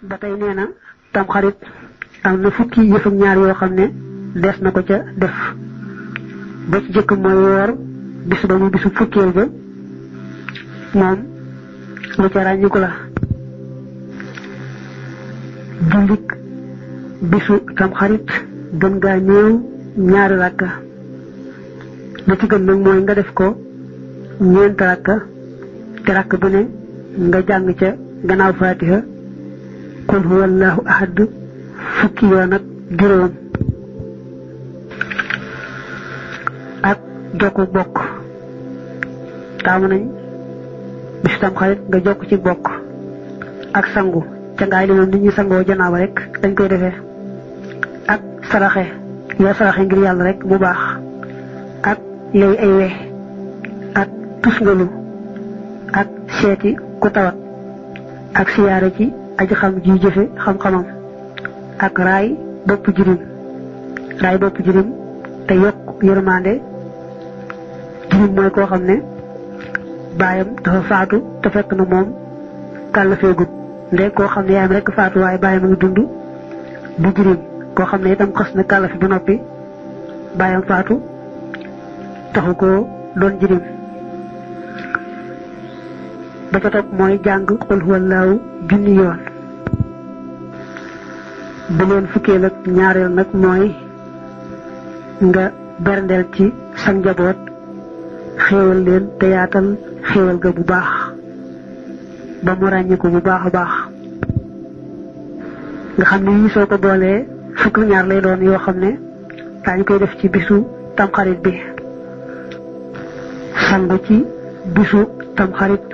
ba tey nee na tam xarit am na fukki yëf ak ñaar yoo xam ne des na ko ca def ba ci jëkk mooy woor bis ba muy bisu fukkeel ba moom lu ca ràññiku la jullik bisu tam xarit gën gaa néew ñaari rakka la ci gën nag mooy nga def ko ñeent rakka te rakk bu ne nga jàng ca gannaaw faatiha qul huwa allahu ahad fukki yoon ak juróom ak jokku bokk taamu nañ bisu tam xarit nga jokk ci bokk ak sangu ca ngaay li moom nit ñi sangoo janaaba rek dañ koy defee ak saraxe yoo saraxe ngir yàlla rek mu baax ak lay ay we ak tusngalu ak seeti ku tawat ak siyaare ci aji xam ji jëfe xam-xamam ak raay bopp jirim te yokk yërmande jirim mooy koo xam ne baayam dafa faatu te fekk na moom kàllafeegut ndee koo xam ne yaayam rekk faatu waaye baayam a ngi dund du jirim koo xam ne itam xas na kàllafe ba noppi baayam faatu taxu koo doon jirim ba ca topp mooy jàng qul huwallaahu junni yoon ba leen fukkeel ak ñaareel nag mooy nga berndeel ci sa njaboot xéewal leen te yaatal xéewal ga bu baax ba mu ràññiku bu baax a baax nga xam ne yii soo ko boolee fukk ñaar lay doon yoo xam ne daañu koy def ci bisu tamxarit bi sangu ci bisu tamxarit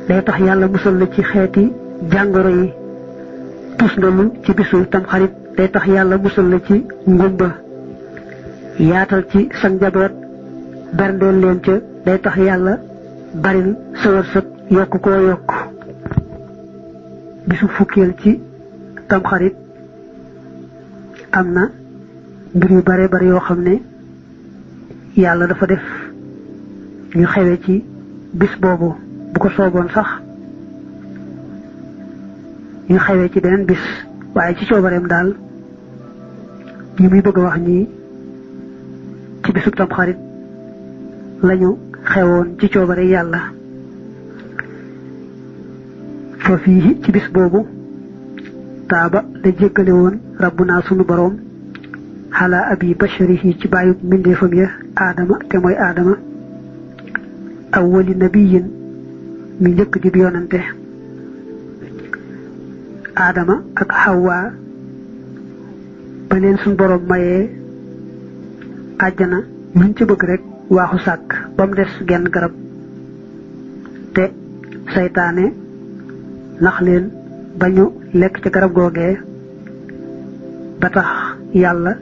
day tax yàlla musal la ci xeeti jàngoro yi tusngalu ci bisu tamxarit day tax yàlla musal la ci ngumba yaatal ci sa njaboot berndeel leen ca day tax yàlla baril sa wërsëg yokk koo yokk bisu fukkeel ci tamxarit am na mbir yu bare bare yoo xam ne yàlla dafa def ñu xewe ci bis boobu bu ko sooboon sax ñu xewee ci beneen bis waaye ci coobareem daal yi muy bëgg a wax nii ci bisub tamxarit lañu xewoon ci coobare yàlla fa fii ci bis boobu taaba la jéggale woon rabbuna sunu boroom xalaa abi basharihi ci bàyyub mbindeefam ya aadama te mooy aadama awwali nabiyin mi njëkk di yonante aadama ak xawwa ba leen suñ boroom mayee àjjana luñ ci bëgg rek waaxu sàkk ba mu des genn garab te saytaane nax leen ba ñu lekk ci garab googee ba tax yàlla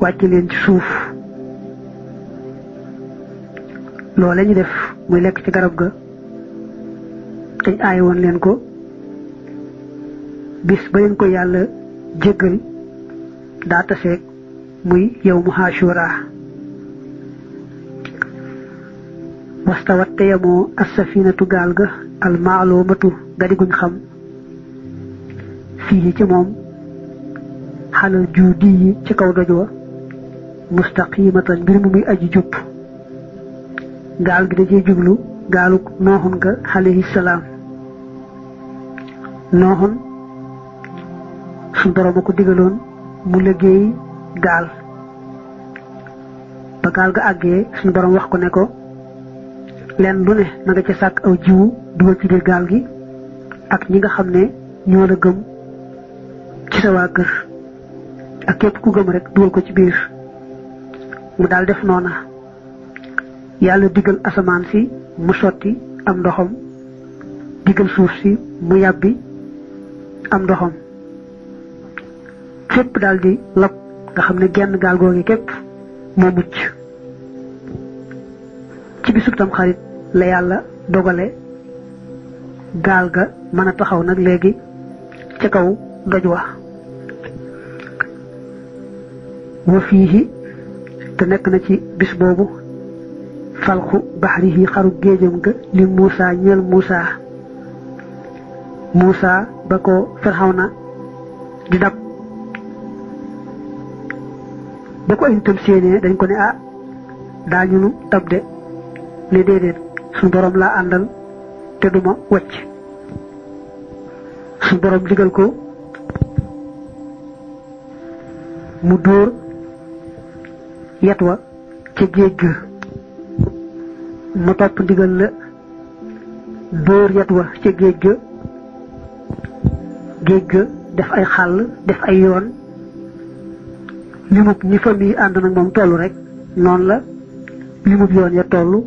wàcc leen ci suuf loole ñu def muy lekk ci garab ga te aay woon leen ko bis ba leen ko yàlla jéggal daa taseeg muy yawmu Ashura wastawat te yamoo as-safinatu gaal ga al-ma'lumatu ga di guñ xam fii ci moom xalal juudi yi ci kaw doj wa mustaqimatan mbir mu muy aji jub gaal gi da cee jublu gaaluk nooxun ga alayhi salaam nooxun suñ boroom a ko digaloon mu liggéey gaal ba gaal ga àggee suñ boroom wax ko ne ko leen lu ne na nga ca sàkk aw jiwu dugal ci biir gaal gi ak ñi nga xam ne ñoo la gëm ci sa waa kër ak képp ku gëm rek dugal ko ci biir mu daal def noona yàlla digal asamaan si mu sotti am ndoxam digal suuf si mu yàbbi am ndoxam fépp daal di lab nga xam ne genn gaal googi képp moo mucc ci bisub tam xarit la yàlla dogale gaal ga mën a taxaw nag léegi ca kaw doj wa wa fiihi te nekk na ci bis boobu falxu baxrihi xaru géejam ga li Muusa ñeel Muusa Muusa ba ko Firawna di dab ba ko ay nitam séenee dañ ko ne daañu nu dab de ne déedéet suñu borom laa àndal te duma wacc suñu borom digal ko mu dóor yet wa ca géej ga mu topp ndigal la dóor yet wa ca géej ga def ay xàll def ay yoon limub ñi fa mi ànd nag moom tollu rek noonu la limub yoon ya tollu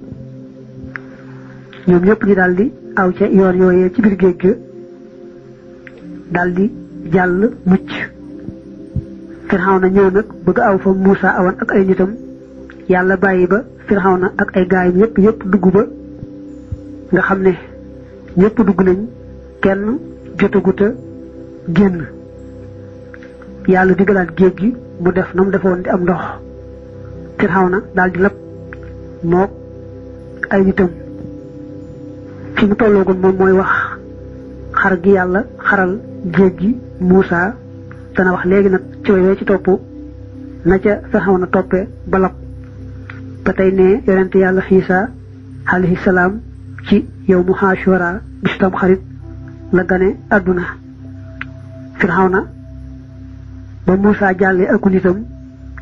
ñoom ñëpp ñu daldi aw ca yoon yooyee ci biir géej ga daldi jàll mucc Firawna ñëw nag bëgg aw fa Muusa awan ak ay nitam yàlla bàyyi ba Firawna ak ay gaayam yëpp dugg ba nga xam ne ñëpp dugg nañ kenn jotaguta génn yàlla digalaat géej gi mu def na mu defoon di am ndox Firawna daldi lab mook ay nitam fi mu tolloogoon moom mooy wax xar gi yàlla xaral géej gi Muusa dana wax léegi nag ci way ci topp na ca Firawna toppe ba lab ba tey ne yonent yàlla Iisaa alayhi salaam ci yow mu Ashura bis tam xarit la gane àdduna Firawna ba Muusa jàllee ak nitam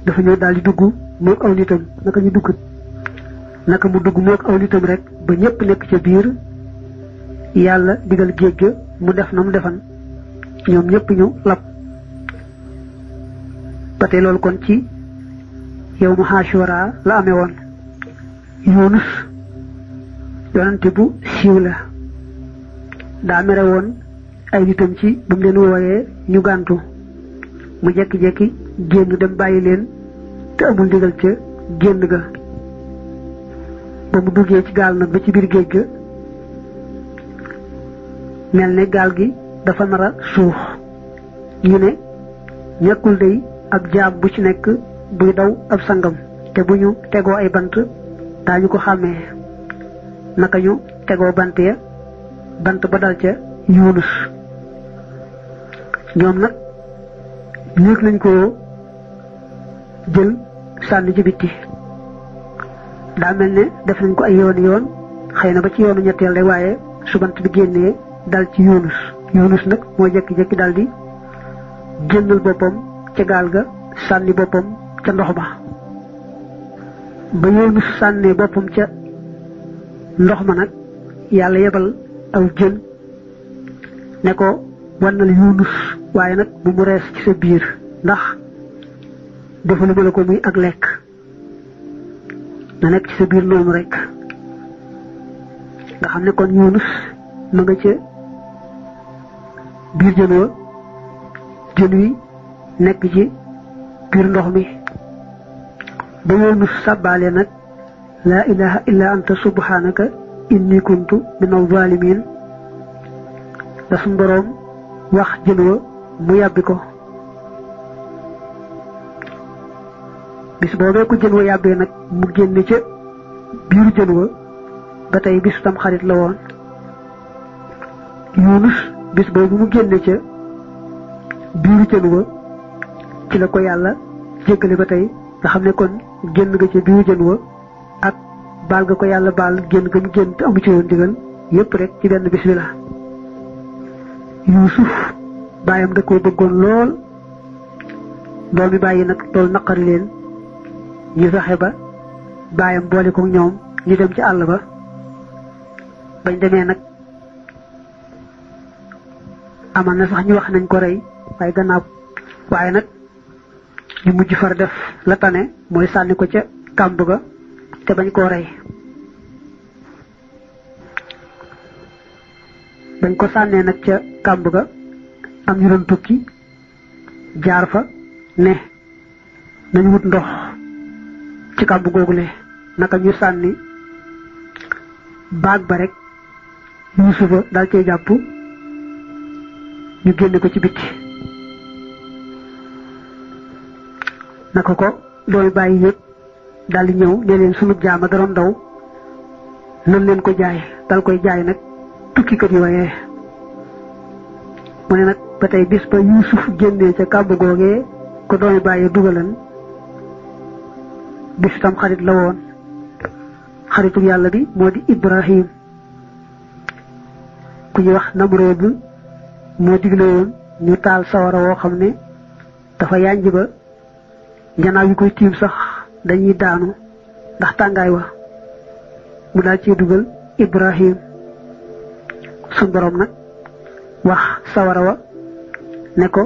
dafa ñëw daal di dugg mook aw nitam naka mu dugg mook aw nitam rek ba ñëpp nekk ca biir yàlla digal géej ga mu def na mu defan ñoom ñëpp ñu lab ba tey loolu kon ci yow mu Ashura la amee woon Yunus yonante bu siiw la daa mere woon ay nitam ci ba mu leen wooyee ñu gàntu mu jekki-jekki génn dem bàyyi leen te amul ndigal ca génn ga ba mu duggee ci gaal nag ba ci biir géej ga mel ne gaal gi dafa nar a suux ñu ne ñàkkul day ab jaam bu ci nekk buy daw ab sangam te bu ñu tegoo ay bant daañu ko xàmmee naka ñu tegoo bant ya bant ba dal ca Yunus ñoom nag yéeg nañ ko jël sànni ci bitti daa mel ne def nañ ko ay yoon xëy na ba ci yoonu ñetteel rek waaye su bant bi génnee dal ci Yunus nag moo jekki-jekki dal di génnal boppam ca gaal ga sànni boppam ca ndox ma ba Yunus sànnee boppam ca ndox ma nag yàlla yebal aw jën ne ko wannal Yunus waaye nag bu mu rees ci sa biir ndax defaluma la ko muy ak lekk na nekk ci sa biir noonu rek nga xam ne kon Yunus ma nga ca biir jën wi nekk ci biir ndox mi ba Yunus sàbbaale nag laa ilaha illa anta subhanaka inni kuntu minaz zalimin da suñ boroom wax jën wa mu yàbbi ko bis boobee ko jën wa yàbbee nag mu génne ca biiru jën wa ba tey bisu tam xarit la woon Yunus bis boobu mu génne ca biiru jën wa ci la ko yàlla jéggale ba tey nga xam ne kon génn nga ca biiru jën wa ak baal nga ko yàlla baal génn nga mu génn te amu ci woon digal yépp rek ci benn bis bi la Yuusuf baayam da koo bëggoon lool doomi bàyyi nag loolu naqari leen ñu fexe ba baayam boole ko ñoom ñu dem ci àll ba bañ demee nag amal na sax ñu wax nañ ko rey waaye gannaaw waaye nag ñu mujj far def la tane mooy sànni ko ca kàmb ga te bañ koo rey bañ ko sànnee nag ca kàmb ga am ñu doon tukki jaar fa ne nañu wut ndox ci kàmb googule naka ñu sànni baag ba rek Yuusufa dal cay jàpp ñu génne ko ci bitti naka ko dooy bàyyi yëpp daldi ñëw ne leen sunu jaama daroon daw nan leen ko jaay dal koy jaay nag tukkikat yi waaye ba tey bis ba Yuusuf génnee ca kàbb googee ko doomi bàyyi dugalan bis tam xarit la woon xaritu yàlla bi moo di Ibrahim ku ñuy wax Namrood moo digle woon ñu taal sawara woo xam ne dafa yànj ba njanaaw yi koy tiim sax dañuy daanu ndax tàngaay wa mu daal ci dugal Ibrahim sun borom nag wax sawara wa ne ko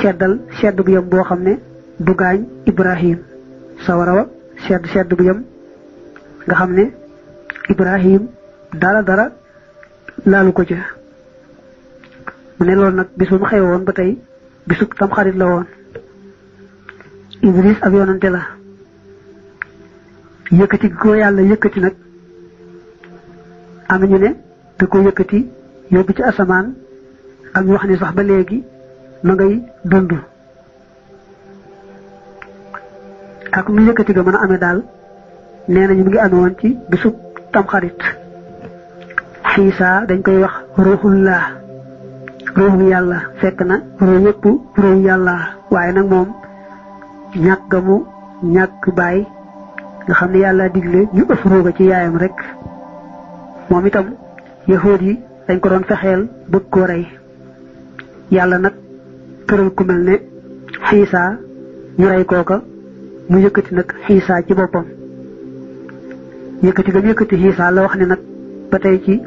seddal sedd bu yem boo xam ne du gaañ Ibrahim sawara wa sedd bu yem nga xam ne Ibrahim dara laalu ko ca mu ne loolu nag bis bu mu xew woon ba tey bisu tamxarit la woon. Idris ab yonante la yëkkati ko yàlla yëkkati nag am ñu ne da ko yëkkati yóbbu ci asamaan am ñu wax ni sax ba léegi ma ngay dund ak mu yëkkati ga mën a amee daal nee nañu mu ngi amee woon ci bisu tamxarit. Xiisa dañ koy wax ruuxullah ruuxu yàlla fekk na ruux yëpp ruuxu yàlla waaye nag moom ñàkk ga mu ñàkk baay nga xam ne yàlla digle ñu ëf ruuga ci yaayam rek moom itam yahuud yi dañ ko doon fexeel bëgg koo rey yàlla nag tëral ku mel ne Xiisa ñu rey kooka mu yëkkati nag Xiisa ci boppam yëkkati ga mu yëkkati Xiisa la wax ne nag ba tey ci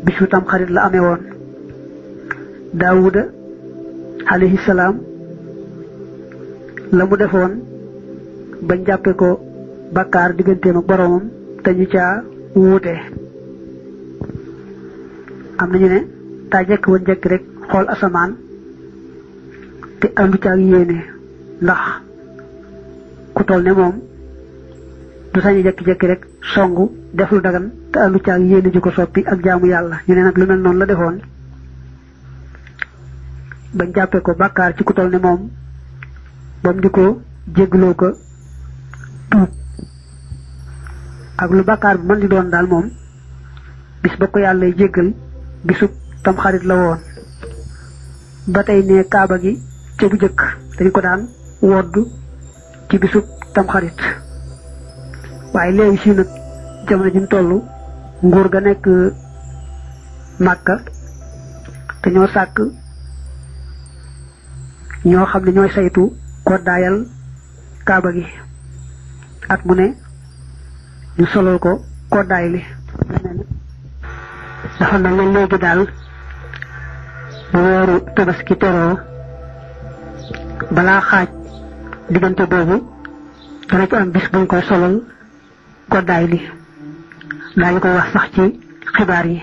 bisu tam xarit la amee woon. Daawuda alayhi salaam la mu defoon bañ jàppe ko bakkaar digganteem ak boroomam te ñu caa wuute am nañu ne taa jekk woon jekk rek xool asamaan te àndu ca ak yéene ndax ku toll ne moom du sañu jekki-jekki rek songu def lu dagan te àndu ca ak yéene ji ko soppi ak jaamu yàlla ñu ne nag lu mel noonu la defoon bañ jàppee ko bàkkaar ci ku toll ne moom ba mu di ko jéggaloo ko tuub ak lu bàkkaar bi mën di doon daal moom bis ba ko yàlla jéggal bisub tamxarit la woon. ba tey ne kaaba gi ca bu jëkk dañ ko daan wodd ci bisub tamxarit waaye léegi si nag jamono ji mu toll nguur ga nekk Màkka te ñoo sàkk ñoo xam ne ñooy saytu koddaayal kaaba gi at mu ne ñu solal ko koddaay li dafa mel ne léegi daal bu weeru tabaski teroo balaa xaaj diggante boobu dana ci am bis buñ koy solal koddaay li daañu koy wax sax ci xibaar yi